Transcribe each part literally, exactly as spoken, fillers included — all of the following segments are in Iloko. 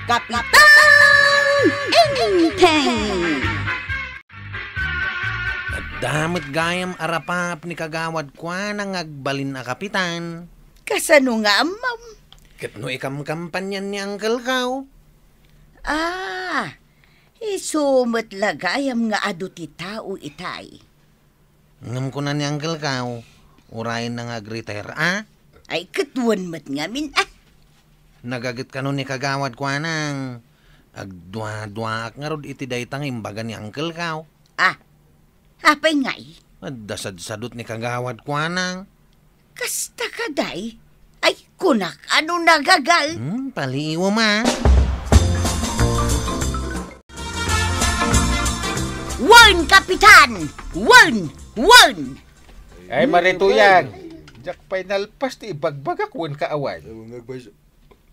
Kapitan Enteng! Adda met gayam a rapaap ni Kagawad Kuanang nga agbalin a kapitan. Kasano nga ammom? Ket no ikamkampanyan ni Uncle Kao? Ah, isu met la gayam nga adu ti tao itay. Ngem kuna ni Uncle Kao, urayenna nga agretire, a? Ay, ket wen met ngamin, a? Nagaget kano ni Kagawad Kuanang. Agduaduaak ngarud iti dayta nga imbaga ni Uncle Kao. A? Apay ngay? Adda sadsadot ni Kagawad Kuanang. Kasta kadi? Ay, kunak, ano nagagal? Hmm, paliiwem a. Wen, Kapitan! Wen! Wen! Ay, Mare Tuyang. Diak pay nalpas ti ibagbagak wen ka awan. Ay, wen nga agpay-,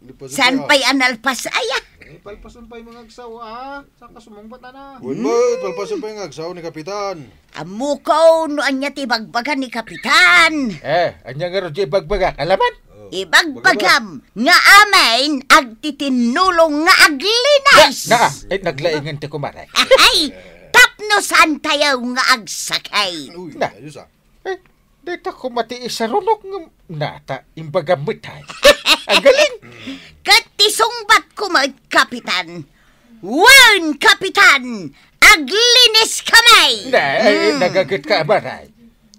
lipas Saan pay, ah. pay a nalpas aya? Eh, palpason pay mga agsaw, ah. Saan ka sumungbat, ana? Wen met, palpason pay nga agsaw ni Kapitan. Ammok no ania ti ibagbaga ni Kapitan. Eh, ania ngarud ti ibagbaga? Alaman? Oh. Ibagbagam nga amin agtitinnulong nga aglinis. Na, na, eh, naglaingan ti kumare. Ay, tapno saan tayo nga agsakit. Uy, Na. ayos, ah. Eh, dayta koma ti isarunok nga nata, imbagam met ay. Agaling. Ket ti sungbat ko met, Kapitan. Wen, Kapitan, aglinis kami! Na, eh, Hmm. nagaget ka, Maray.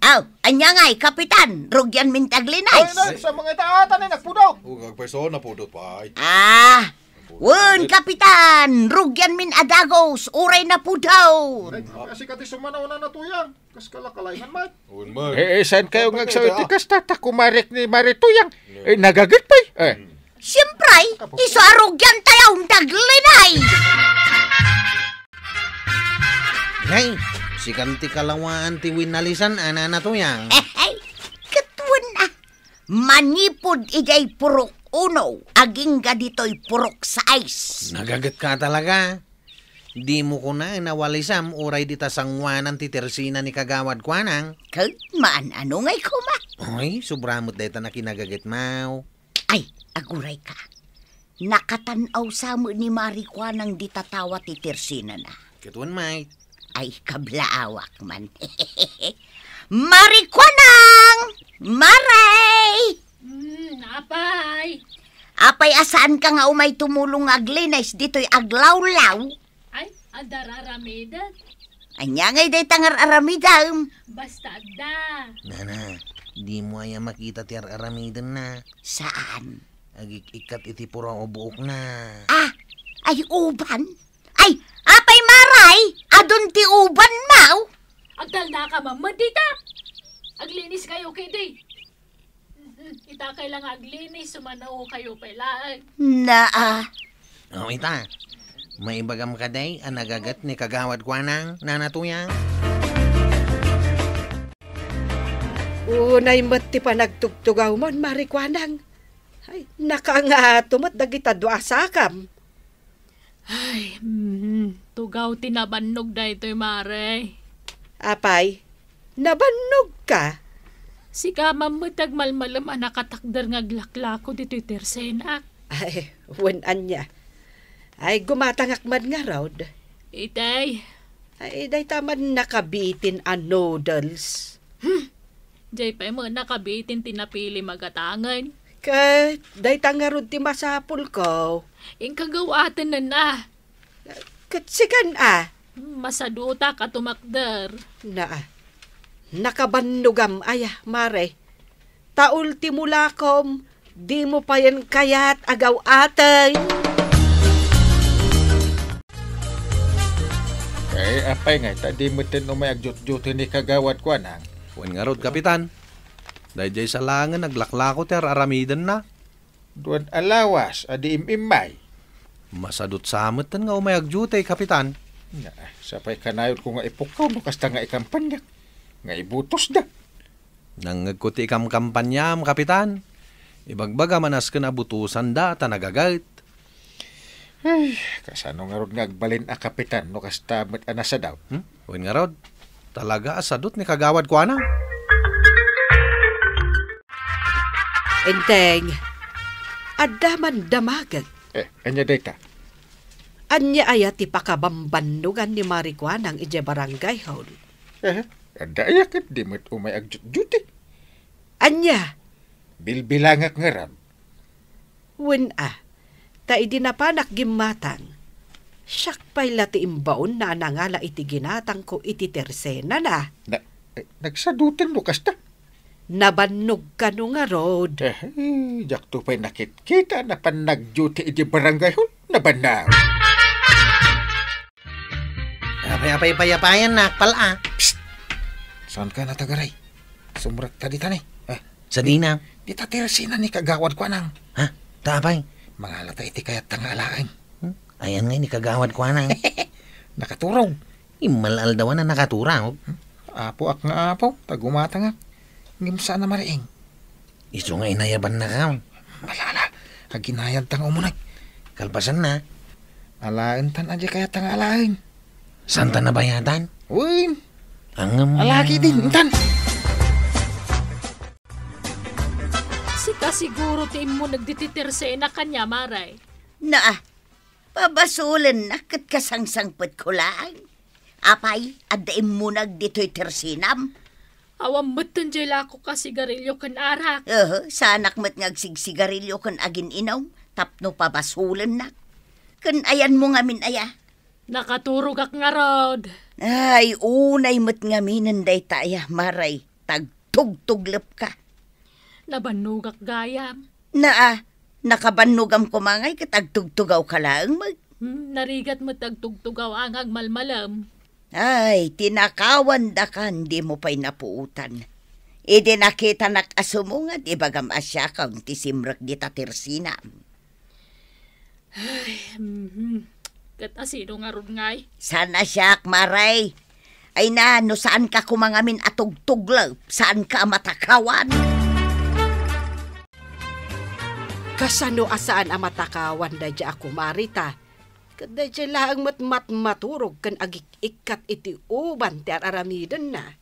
Aw, ania ngay, Kapitan? Rugian min ti aglinis. Ay, na, sa mga itaatan ay nagpudot. O, agpayso, napudot pay. Ah, wen, Kapitan, rugian min a dagos, uray napudot. Ay, kasi kati sumanaw na natuyang. Kas kalakalaingan, Mike. Wen, Mike. Eh, eh, saan kayo Kapag nga agsaw iti ito, ah. kasta, ta kumarek ni Mare Tuyang? Yeah. Eh, nagaget pay. Eh. Hmm. Siyempre, Kapo. isu a rugian tayo ang taglinay. Nay, sikan ti kalawaan ti winalisan, ana, natuyang. Hehe, ket wen a. Manipud idiay purok uno, agingga ditoy purok sais. Nagaget ka talaga. Dimo kuna nawalisam uray dita sanguanan ti tersina ni Kagawad Kuanang. Ket maan-ano ngay koma? Ay, sobra met dayta nakinagaget, maw. Ay, aguray ka. Nakatan-aw sa met ni Mari Kuanang dita tawa ti tersinana. Ket wen, Mike. Ay, kablaawak man. Mari Kuanang! Maray! Hmm, apay? Apay a saanka nga umay tumulong nga aglinis ditoy aglawlaw? Ay, adda ar-aramiden. Ania ngay dayta nga ar-aramidem? Basta adda. Nana, dimo aya makita ti ar-aramidenna? Saan? Agik-ikkat iti puraw a buokna. Ah, ay uban? Ay, apay Maray, adun ti uban, maw? Agtalnaka man met dita. Aglinis kayo kidi. Mm, ita kay la nga aglinis, sumano kayo pay laeng. Naa. O, ita. Maibagam kadi a nagaget ni Kagawad Kuanang, Nana Tuyang? Unay met ti panagtugtugawmon, Mari Kuanang. Ay, nakaangato met dagita dua a sakam. Ay, mm, tugaw ti nabannog daytoy, Mare. Apay, nabannogka? Sika man met ti agmalmalem a nakatakder nga aglaklako ditoy tersenak. Ay, wen ania. Ay, gumatangak man ngarud. Itay. Ay, dayta man nakabitin a noodles. Hmm. Jay pay met nakabitin ti napilim a gatangen. Ket dayta ngarud ti masapulko. Inka gaw-atenna. Ket sikan a? Masadutak a tumakder. Naa. Nakabannogam aya, Mare. Ta ultimo lakom, dimo payen kayat a gaw-aten. Eh, apay nga ita, di metten umay agjutjut ni Kagawad Kuanang. Wen ngarud, Kapitan. Daydiay sa laengen aglaklako ti ar-aramidenna. Duan a lawas a di im-immay. Masadut sa metten nga umay agjutay, Kapitan. Na, sapay kanayonko nga ipukkaw no kasta nga ikampaniak, nga ibutosda. Nangngegko ti ikamkampaniam, Kapitan. Ibagbaga manasken a butosanda ta nagaget. Ay, kasano ngarud nga agbalin a kapitan no kasta met a nasadaw? Hmm? Wen ngarud, talaga a sadut ni Kagawad Kuana. Enteng, adda man damagek. Eh, ania dayta? Ania aya ti pakabambannogan ni Mari Kuanang idiay barangay hall? Eh, adda aya ket di met umay agjutjuti? Ania? Bilbilangak ngarud. Wen a, ta idi napanak gimmatang, siak pay la ti imbaonna a nangala iti ginatangko iti tersenana. Na, eh, nagsadutan no kasta? Nabannog kano ngarud? Eh, eh, diakto pay nakitkita a napan nagduty idi barangay hall. Nabannog. Apay, apay, payapayan na, pal-a. Psst! Saan ka natagaray? Sumrekta dita ni. Eh, sadina. Dita ti resina ni Kagawad Kuanang. Ha? Ta apay? Mangalata iti kayat ta nga alaen. Hmm? Ayan nga ni Kagawad Kuanang. Nakaturog. Immal-aldawan a nakaturog. Apo ak nga apo, ta gumatangak. Ngem saan a mariing. Isu nga inayaban na ka. Malala, aginayad ta nga umuneg. Kalpasan na. Alaen tan a di kayat ta nga alaen. Saan ta nabayatan? Wen. Angem. Alaki din, intan. Sika siguro ti immuneg diti tersena kaniak, Mare. Naa, pabasolennak ket kasangsangpetko laeng. Apay, adda immuneg ditoy tersenam? Awan metten diay lakok a sigarilio ken arak. Ehe, saanak met nga agsigsigarilio ken agin-inum tapno pabasolennak. Ken ayanmo ngamin aya? Nakaturogak ngarud. Ay, unay met ngaminen dayta aya, Mare. Tagtugtuglepka. Nabannogak gayam. Naa, nakabannogam koma ngay ket agtugtugawka laeng met. Hmm, narigat met agtugtugaw nga agmalmalem. Ay, tinakawandakan, dimo pay napuotan. Idi nakitanak a sumungad, ibagam a siakon ti simrek dita tersenam. Ay, mhm. Ket asino ngarud ngay? Saan a siak, Mare. Ay na, no saanka koma ngamin a tugtuglep, saanka a matakawan. Kasano a saan a matakawan daydiay a kumari ta? Ket daydiay laeng met matmaturog ken agik-ikkat iti uban ti ar-aramidenna.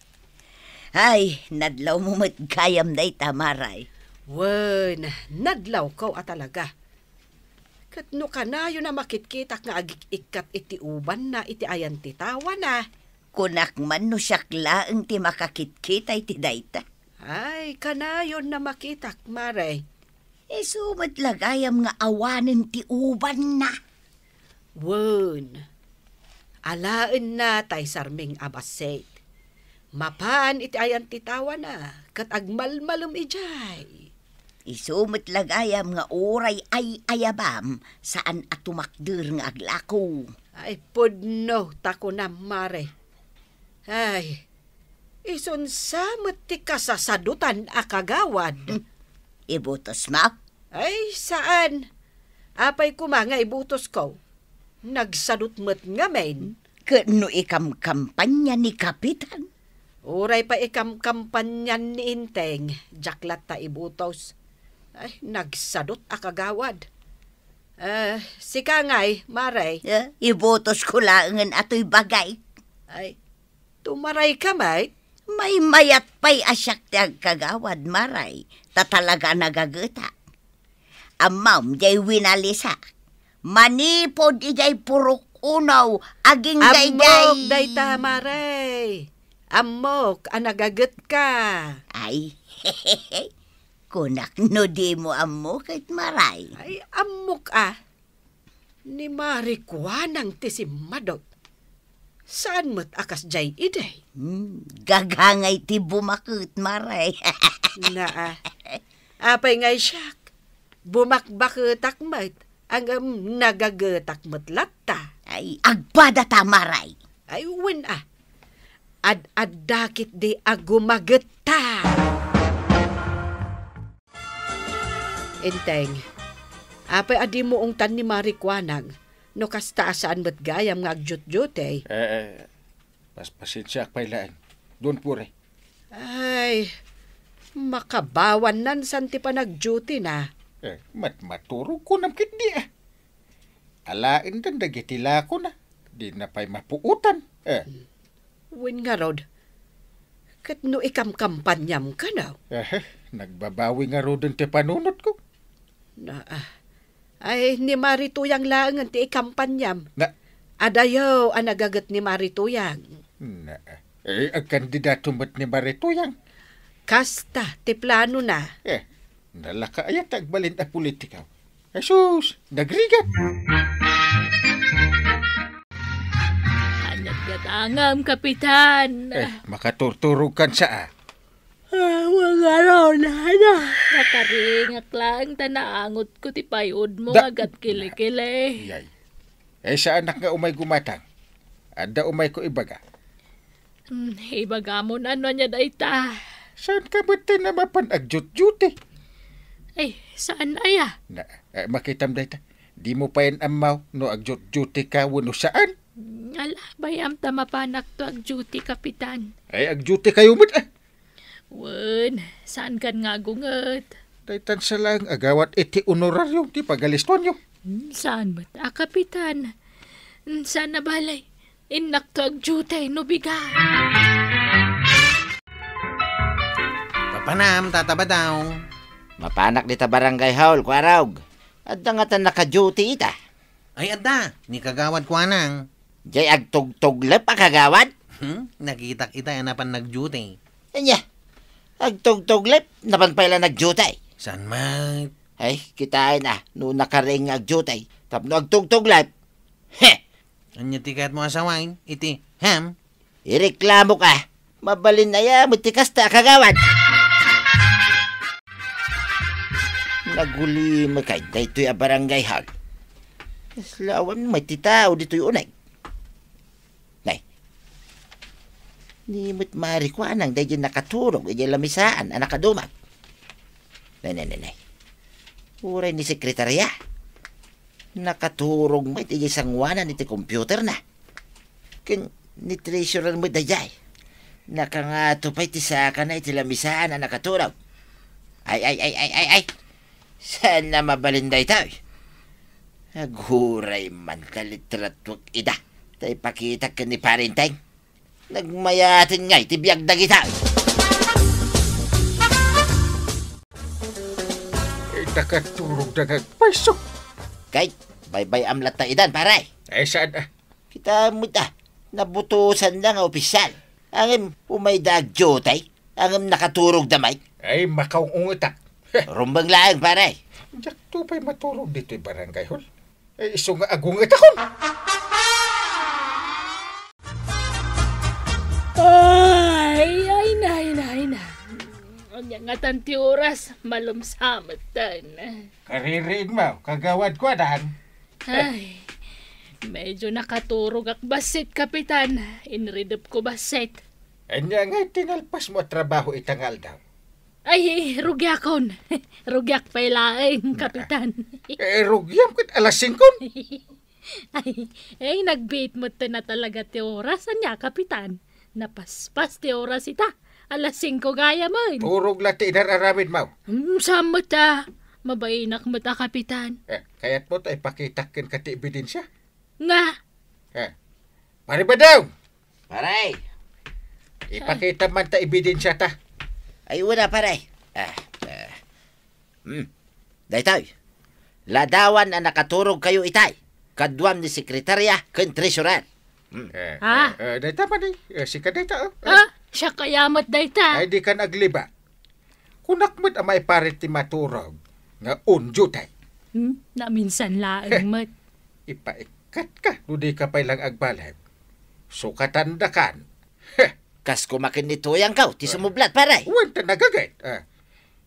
Ay, nadlawmo met gayam dayta, Mare. Wen, nadlawko a talaga. Ket no kanayon a makitkitak nga agik-ikkat iti ubanna iti ayan ti tawana. Kunak man no siak laeng ti makakitkita iti dayta. Ay, kanayon a makitak, Mare. Isu met la gayam nga awanen ti ubanna. Wen, alaenna tay sarming a bassit. Mapan iti ayan ti tawana, ket agmalmalem idiay. Isu met la gayam nga uray ay-ayabam, saan a tumakder nga aglako. Ay, pudno ta kunam, Mare. Ay, isunsa met ti kasasadutan a kagawad? Hmm. Ibutosmo? Ay, saan. Apay koma nga ibutosko? Nagsadut met ngamin. Ket no ikamkampanya ni Kapitan? Uray pay ikamkampanyan ni Enteng, diak latta ibutos. Ay, nagsadut a kagawad. Eh, sika ngay, Mare? Eh, ibutosko laengen a toy bagay. Ay, tumarayka met? Maymayat pay a siak ti agkagawad, Mare, ta talaga a nagagetak. Ammom, diay winalisak. Manipud idiay purok unaw, agingga idiay. Ammok dayta, Mare. Ammok a nagagetka. Ay, kunak no dimo ammo ket, Mare. Ay, ammok a. Ni Mari Kuanang ti simmadut. Saan met a kasdiay idi? Hmm, gagangay ti bumaket, Mare. Naa. Apay ngay siak? Bumakbaketak met, ngem nagagetak met latta. Ay, agpadata, Mare. Ay, wen a. Ad-adda ketdi a gumagetta. Enteng, apay a dimo ungtan ni Mari Kuanang, no kasta a saan met gayam nga agjutjutey? Eh, eh, pas-, pasensiaak pay laeng. Don't worry. Ay, makabawannan san ti panagduty na. Eh, mat-, maturog kunam ketdi, eh. Alaendan dagiti lakona. Dina pay mapuotan, eh. Wen ngarud, ket no ikamkampanyam kano? Eh, nagbabawi ngaruden ti panunotko. Na, ah, Ay, ni Mari Tuyang laengen ti ikampanyam. Na- Adayo a nagaget ni Mari Tuyang. Na, eh, agkandidato met ni Mari Tuyang. Kasta ti planona. Eh, nalaka aya ta agbalin a politikaw. Jesus, nagrigat. Ania't gatangam, Kapitan? Eh, makaturturog kan sa, ah. Ah, magarona na. Nakaringak lang ta naangotko ti payudmo nga agkilikili. Yay. Eh, saanak nga umay gumatang. Adda umayko ibaga. Hmm, ibagamo na no ania dayta. Saan ka met na mapan agjutjuti? Ay, saan aya? Na, eh, makitam dayta. Di mo payen ammaw no agjutjuti ka wenno saan? Ala, bay-am ta mapanak to agjuti, Kapitan. Ay, agjuti kayo met, ah. Wen, saan kan nga agunget? Daytan sa laeng agawat iti honorario ti pagalistuanyo. Hmm, saan met a, Kapitan? Hmm, saan a balay? Innak to agjuti no bigat. Papanam, Tata Badong. Mapanak dita barangay hall, Kuarog. Adda nga ta nakajuti ita. Ay, adda. Ni Kagawad Kuanang. Jay agtugtuglep a kagawad? Hmm? Nakitak ita a napan nagjuti. Anya? Agtugtuglep? Napan pay la nagjuti? Saan met? Ay, kitaen a, no nakaring nga agjuti. Tapno agtugtuglep. He! Anya ti kayat mo a sawen? Iti, hem? Ireklamo ka. Mabalin aya met ti kasta a kagawad. Nagulimekay daytoy a barangay hall. Kasla awan met ti tao ditoy uneg. Nay. Ni met Mari Kuanang daydiay nakaturog idiay lamisaan a nakadumag. Nay, nay, nay, nay. Uray ni sekretarya. Nakaturog met idiay sanguanan iti computer na. Ken ni treasurer met daydiay. Nakangato pay ti sakana iti lamisaan a nakaturog. Ay, ay, ay, ay, ay, ay. Saan a mabalin daytoy? Aguray man ta litratuak ida. Ta ipakitak ken ni Pare Enteng. Nagmayaten ngay ti biag dagita. Ay, nakaturog da nga agpayso. Kay, baybay-am latta idan, pare. Ay, saan, ah? Kita met, ah, nabutosan da nga opisyal. Ngem, umay da agdiutay. Ngem nakaturog da met. Ay, makaung-ungetak. Rumbeng laeng, pare. Diak to pay maturog ditoy barangay hall. Ay, isu nga agungetakon. Ay, ay, nay, nay, nay. Ania ngatan ti oras, malumsa metten. Kaririing mo, Kagawad Kuanang. Ay, medyo nakaturogak bassit, Kapitan. Inridepko bassit. Ania ngay ti nalpas mo a trabaho ita nga aldaw? Ay, rugiakon. Rugiak pay laeng, Kapitan. Eh, rugiam ket alas singko. Ay, ay, nagbiit metten a talaga ti oras, ania, Kapitan? Napaspas ti oras ita. Alas singko gayam. Turog la ti inar-aramid mo. Hmm, saan met a. Mabainak met a, Kapitan. Eh, kayat mo ta ipakitak kenka ti ebidensia? Nga? Eh, Pare Badong! Pare! Ipakita man ta ebidensia ta. Ay, wala, pare. Ah, ah. Hmm. Daytoy. Ladawan a nakaturog kayo itay. Kaduam ni sekretarya ken treasurer. Hmm. Eh, Ah. eh, eh, dayta man eh. Eh, sika dayta, oh. Eh. Ah, siak aya met dayta. Ay, di kan agliba. Kunak met a maiparit ti maturog nga on duty. Hmm? Naminsan laeng met. Ipaikkat ka no di ka pay lang agbalin. Sukatan da kan. Heh. Kas kumakin ni Tuyang kaw, ti sumublat, pare. Wen, ta nagagayt. Ah.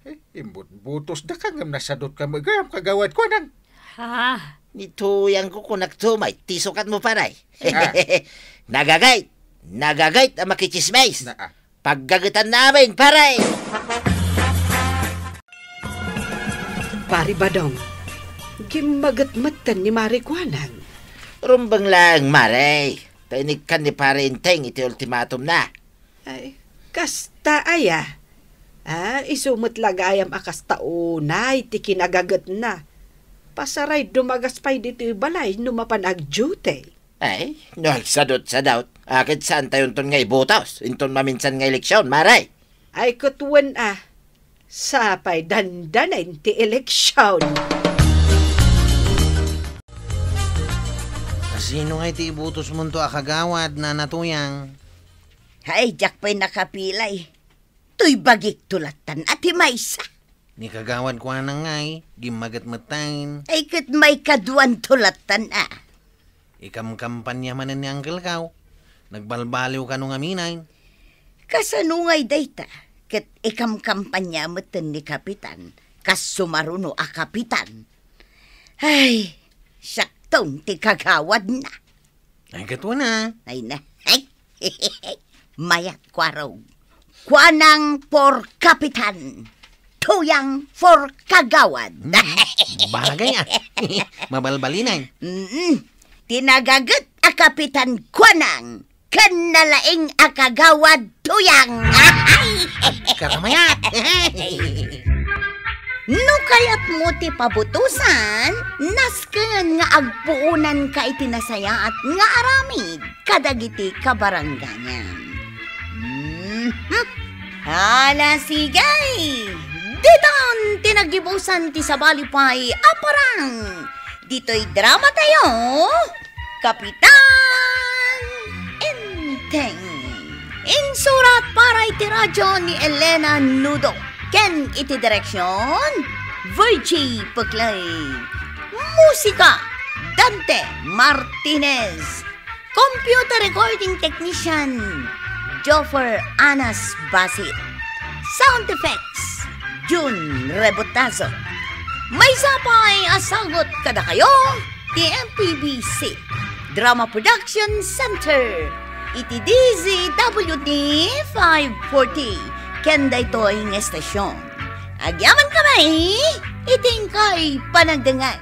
Eh, imbutbutos da ka ngem nasadot ka met gayam, Kagawad Kuanang. Ha? Ni Tuyang ko kunak tumay, ti sukat mo, pare. Ah. Nagagayt. Nagagayt a makichismis. Na, ah. Paggagetan namin, pare! Pare Badong, gimmaget metten ni Mare Kuanang. Rumbeng laeng, Mare. Ta inikkan ni Pare Enteng iti ultimatum na. Ay, kasta aya? Ah, isu met la gayam a kasta unay ti kinagagetna. Pasaray dumagas pay ditoy balay no mapan agdiute. Ay, no agsadot-sadot, a ket saantayonton nga ibutos inton maminsan nga eleksion, Mare? Ay, ket wen a, sapay dandanen ti eleksion. Sino ngay ti ibutosmonto a kagawad, Nana Tuyang? Ay, diak pay nakapilay. Toy bagikto lattan a ti maysa. Ni kagawad Kuanang ngay, gimmaget metten. Ay, ket maikaduanto lattan a. Ikamkampanya manen ni Uncle Kao. Nagbalbaliw kano ngamin. Kasano ngay dayta? Ket ikamkampanya metten ni Kapitan, kas sumaruno a kapitan. Ay, siakton ti kagawadna. Ay, ket wen a. Ay na. Ay. Mayat, Kuarog. Kuanang for kapitan. Tuyang for kagawad. Hmm, bagay a. Mabalbalinay. Mm-mm. Ti nagaget a kapitan Kuanang, ken nalaing a kagawad Tuyang. Karamayat. No kayatmo ti pabutosan, nasken nga agpuonanka iti nasayaat nga aramid kadagiti kabaranggayan. Mhm. Ala, sige! Ditan ti nagibusan ti sabali pay a parang. Ditoy drama tayo, Kapitan Enteng. Insurat para iti radyo ni Elena Nudo. Ken iti direksyon, Virgie Peclay. Musika, Dante Martinez. Computer recording technician, Joffer Anas Basit. Sound effects, Jun Rebotazo. Maysa pay a sagut kadakayo ti M P B C Drama Production Center iti D Z W T five forty ken daytoy nga estasyon. Agyamankami iti inkay panagdengngeg.